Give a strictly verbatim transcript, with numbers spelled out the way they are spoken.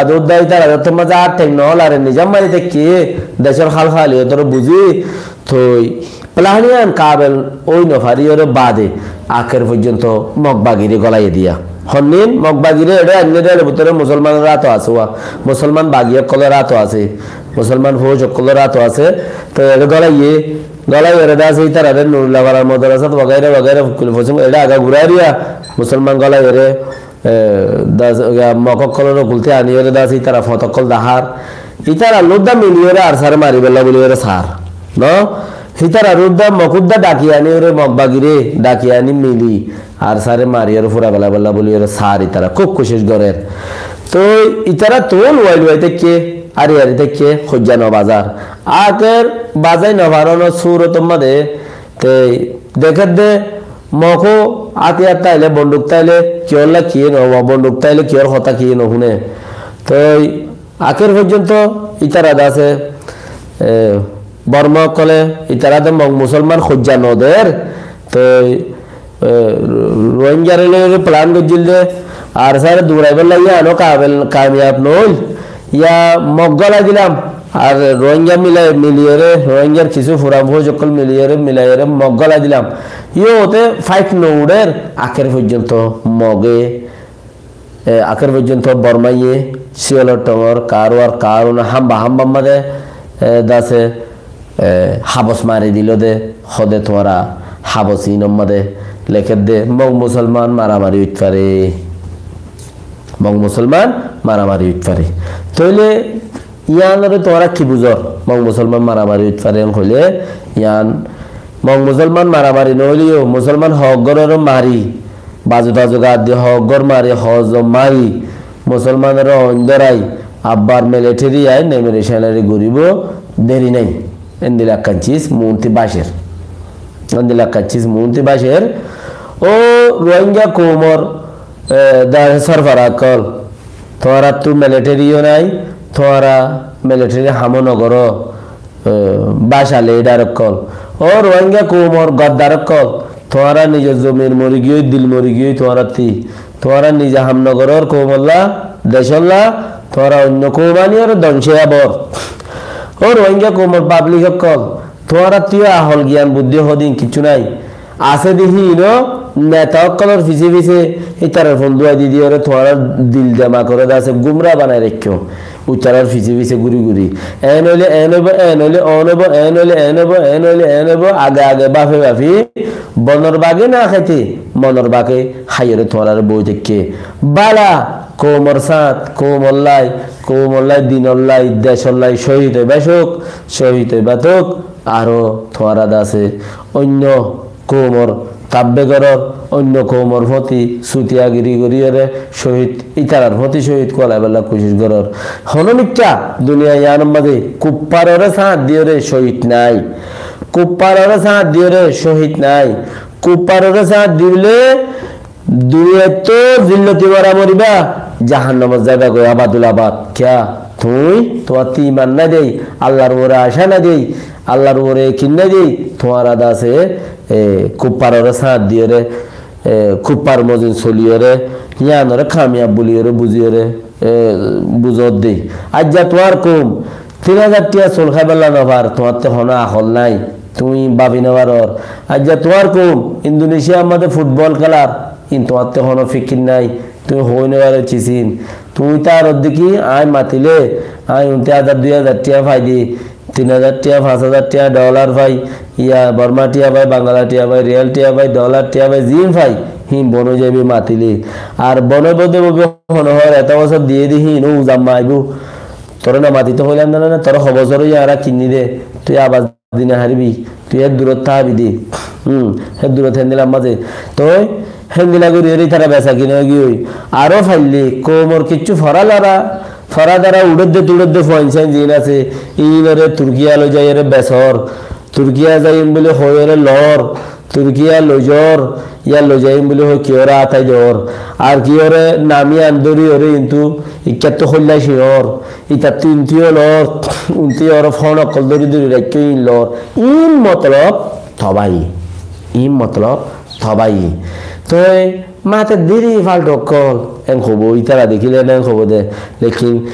dóudda, ítarar tór mazé ar theng no lare, nizam mari táikke, decór hál háliyotoré buzí, toi planiyan kabel ói no fariyóre bade, akér foijjonto Mog bagiré gólaiye diya. Honnin Mog bagiré eçé ainné de, eçé bútore musolmanor áto asé, uwa musolman bagi ókkolor áto asé, musolman fouj ókkolor áto asé, toi eçé gólaiye, gólaiyoré de asé ítararé Nurulla farar modrasat wagaira wagaira fukkuli fosum eçé aga gurairiya musolman gólaiyoré, e, das, ya, Mog ókkolor ókulté aniyóre das ítara fot ókkol dahár. Ítara lódda miliyóre ARSA re maribálla buliyóre sar. No? Ítara lódda Mog udda dhaki aniyóre Mog bagiré dhaki ani mili ARSA re mariyóre fura felaibálla buliyóre sar ítara. Kúb kucíc gorér. Toi ítara tun luwai luwai táikke, ari ari táikke, hoijja no bazar. Akér bazai no faronor surotor mazé Te dekér de Mog ó átiyar táile, bonduk táile, kiyólla kiyé no, bonduk táile kiyór hotá kiyé no fúne. Toi akér foijjonto ítara de asé, e, Borma ókkole ítara de Mog musolman hoijja no der. Toi, e, Rohingyare loi plan goijjíl de, ARSA re duraibálla yián ó kabel, kamiyab no óil. Ya Mog gólai dilam, ar Rohingya milai, miliyóre, Rohingyar kissú furan fouj ókkol miliyóre, milaiyóre Mog gólai dilam. Yóte fight no uçér, akér foijjonto Moge, e, akér foijjonto Bormaye, Siyolor Thongor, Karuar, Karuna, hamba, hamba mazé, e, dase, e, habos mari dilo de, hode tuáñra habos inor mazé lekér de, Mog musolman maramari óit fare. Mog musolman maramari óit fare. Tóile yiánoré tuáñra ki buzor? Mog musolman maramari óit fare hoilé, yián Mog musolman maramari no óileyo, musolman hoggororé mari, bazu tazu gat di hoggor mari, hozo mari, musolmanoré oin dorai, abbar military ai nemeri senari guribo deri nai. Endilla ekkán cis muúnti bácer. Endilla ekkán cis muúnti bácer. Ó Rohingya koumor, e, da sorfara ókkol, tuáñrattu military yó nai, tuáñra military hamó no goró, e, báca leader ókkol. Ó Rohingya koumor goddar ókkol, tuáñra nizor zomir mori giyói, dil mori giyói tuáñrattí. Tuáñra nize ham no gorór koumolla, decolla, tuáñra oinno koum aniyóre dongcé abor. Ó Rohingya koumor public ókkol, tuáñrattú yó ahol giyan buddí hodin kiccú nai. Asé de híin ó neta ókkolor fisé fisé ítarar fon duwai di diyóre tuáñrar dil demak oré de asé gumra banai raikkó. Ítarar fisé fisé gúri gúri. En óile en óibo, en óile on óibo, en óile en óibo, en óile en óibo, age age bafe bafi, bonor bage na háite, monor bage háiyore tuáñrare boi táikke. Bála, koumor sát, koumollai, koumollai, dinollai, decollai cóhid óiba cók, cóhid óiba tók, aró tuáñra de asé oinno koumor tabbe gorór, oinno koumor fóti sutiyagiri goríyore cóhid, ítarar fóti cóhid kolaibálla kucíc gorór. Honó mikká duniya yiánor mazé kuffaroré sát diyóre cóhid nái. Kuffaroré sát diyóre cóhid nái. Kuffaroré sát dibálla duniyaittú zilloti mora moribá, jahannamot zaiba goi abadul abad. Kiyá? Tuñí, tuáñrattú iman nái dé, Allar uore acá nái dé, Allar uore ekin nái dé, tuáñra de asé, e, kuffaroré sát diyóre, e, kuffar mozin soliyóre, yiánoré kamiyab buliyóre buziyóre, e, buzódde. Aijja tuáñr koum tin házar tiya sul háibálla no far, tuáñrattú honó ahol nái, tuñí bafi no farór. Aijja tuáñr koum Indonesiar mazé futbol kélar, in tuáñrattú honó fikir nái, tuñí hoi no faró cisín. Tuñí taror deki aññí matilé, aññí unti házar dui házar tiya fai dé, tin házar tiya, fañs házar tiya dolar fai, iya Borma tiya fai, Bangla tiya fai, riyal tiya fai, dolar tiya fai, ziín fai, híin bon ói zaibói matilé. Ar bon óibo de bóibo honó hoór, eto bosór diyé de híin ó uzam maibó. Toré no matito hoilam de na, toré ho bosór óiye añára kinní de, tui abar di no faribi, tui hé durot tábi de. Hum, hé durot héndilla mazé. Toi héndilla gorí gorí ítara besa kina ói giyói. Aró faillé koumor kiccú fora lara, fora dara uçédde tuçédde fuain sain ziín asé, iínoré Turkiya loi zaiyóre besór. Turkiya zaiyum buli hoiyóre loór. Turkiya loi zoór, yá loi zaiyum buli hoi kiyóre átái doór. Ar kiyóre nami an dóri yóre intu ikkáttu hóilla ciñór. Itattú intu yó loór, untu yó fón ókkol dóri dóri raikkó in loór. In motolob tobai. In motolob tobai. Toi Mate deri fal dokkol, en hobo, itara dekile en hobo de. Lekin